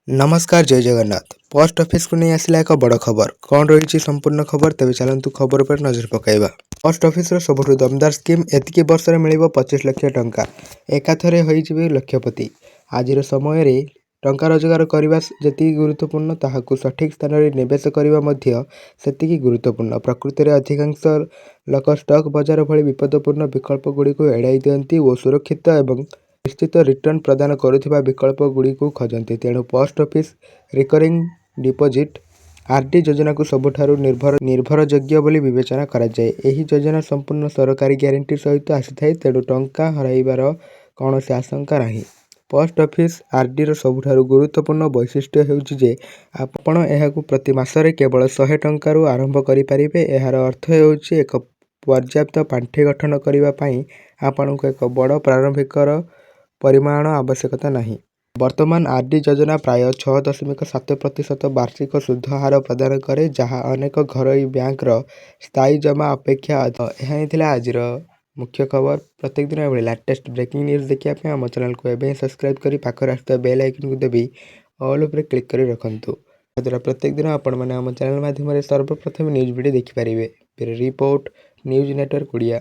ନମସ୍କାର, ଜୟ ଜଗନ୍ନାଥ। ପୋଷ୍ଟ ଅଫିସକୁ ନେଇ ଆସିଲା ଏକ ବଡ଼ ଖବର। କ'ଣ ରହିଛି ସମ୍ପୂର୍ଣ୍ଣ ଖବର? ତେବେ ଚାଲନ୍ତୁ ଖବର ଉପରେ ନଜର ପକାଇବା। ପୋଷ୍ଟ ଅଫିସର ସବୁଠୁ ଦମଦାର ସ୍କିମ୍, ଏତିକି ବର୍ଷରେ ମିଳିବ 25 ଲକ୍ଷ ଟଙ୍କା, ଏକାଥରେ ହୋଇଯିବେ ଲକ୍ଷପତି। ଆଜିର ସମୟରେ ଟଙ୍କା ରୋଜଗାର କରିବା ଯେତିକି ଗୁରୁତ୍ୱପୂର୍ଣ୍ଣ, ତାହାକୁ ସଠିକ୍ ସ୍ଥାନରେ ନିବେଶ କରିବା ମଧ୍ୟ ସେତିକି ଗୁରୁତ୍ୱପୂର୍ଣ୍ଣ। ପ୍ରକୃତରେ ଅଧିକାଂଶ ଲୋକ ଷ୍ଟକ୍ ବଜାର ଭଳି ବିପଦପୂର୍ଣ୍ଣ ବିକଳ୍ପଗୁଡ଼ିକୁ ଏଡ଼ାଇ ଦିଅନ୍ତି ଓ ସୁରକ୍ଷିତ ଏବଂ ନିଶ୍ଚିତ ରିଟର୍ଣ୍ଣ ପ୍ରଦାନ କରୁଥିବା ବିକଳ୍ପଗୁଡ଼ିକୁ ଖୋଜନ୍ତି। ତେଣୁ ପୋଷ୍ଟ ଅଫିସ ରିକରିଂ ଡିପୋଜିଟ୍, ଆର୍.ଡି. ଯୋଜନାକୁ ସବୁଠାରୁ ନିର୍ଭରଯୋଗ୍ୟ ବୋଲି ବିବେଚନା କରାଯାଏ। ଏହି ଯୋଜନା ସମ୍ପୂର୍ଣ୍ଣ ସରକାରୀ ଗ୍ୟାରେଣ୍ଟି ସହିତ ଆସିଥାଏ, ତେଣୁ ଟଙ୍କା ହରାଇବାର କୌଣସି ଆଶଙ୍କା ନାହିଁ। ପୋଷ୍ଟ ଅଫିସ ଆର୍.ଡି.ର ସବୁଠାରୁ ଗୁରୁତ୍ୱପୂର୍ଣ୍ଣ ବୈଶିଷ୍ଟ୍ୟ ହେଉଛି ଯେ ଆପଣ ଏହାକୁ ପ୍ରତି ମାସରେ କେବଳ 100 ଟଙ୍କାରୁ ଆରମ୍ଭ କରିପାରିବେ। ଏହାର ଅର୍ଥ ହେଉଛି ଏକ ପର୍ଯ୍ୟାପ୍ତ ପାଣ୍ଠି ଗଠନ କରିବା ପାଇଁ ଆପଣଙ୍କୁ ଏକ ବଡ଼ ପ୍ରାରମ୍ଭିକ ପରିମାଣର ଆବଶ୍ୟକତା ନାହିଁ। ବର୍ତ୍ତମାନ ଆର୍.ଡି. ଯୋଜନା ପ୍ରାୟ 6.7% ବାର୍ଷିକ ସୁଧ ହାର ପ୍ରଦାନ କରେ, ଯାହା ଅନେକ ଘରୋଇ ବ୍ୟାଙ୍କର ସ୍ଥାୟୀ ଜମା ଅପେକ୍ଷା ଅଧିକ। ଏହା ହିଁ ଥିଲା ଆଜିର ମୁଖ୍ୟ ଖବର। ପ୍ରତ୍ୟେକ ଦିନ ଏଭଳି ଲାଟେଷ୍ଟ ବ୍ରେକିଂ ନ୍ୟୁଜ୍ ଦେଖିବା ପାଇଁ ଆମ ଚ୍ୟାନେଲକୁ ଏବେ ହିଁ ସବସ୍କ୍ରାଇବ୍ କରି ପାଖରେ ଆସୁଥିବା ବେଲ୍ ଆଇକନ୍କୁ ଦାବି ଅଲ୍ ଉପରେ କ୍ଲିକ୍ କରି ରଖନ୍ତୁ। ଏହାଦ୍ୱାରା ପ୍ରତ୍ୟେକ ଦିନ ଆପଣମାନେ ଆମ ଚ୍ୟାନେଲ ମାଧ୍ୟମରେ ସର୍ବପ୍ରଥମେ ନ୍ୟୁଜ୍ ଭିଡ଼ିଓ ଦେଖିପାରିବେ। Report, news network Odia.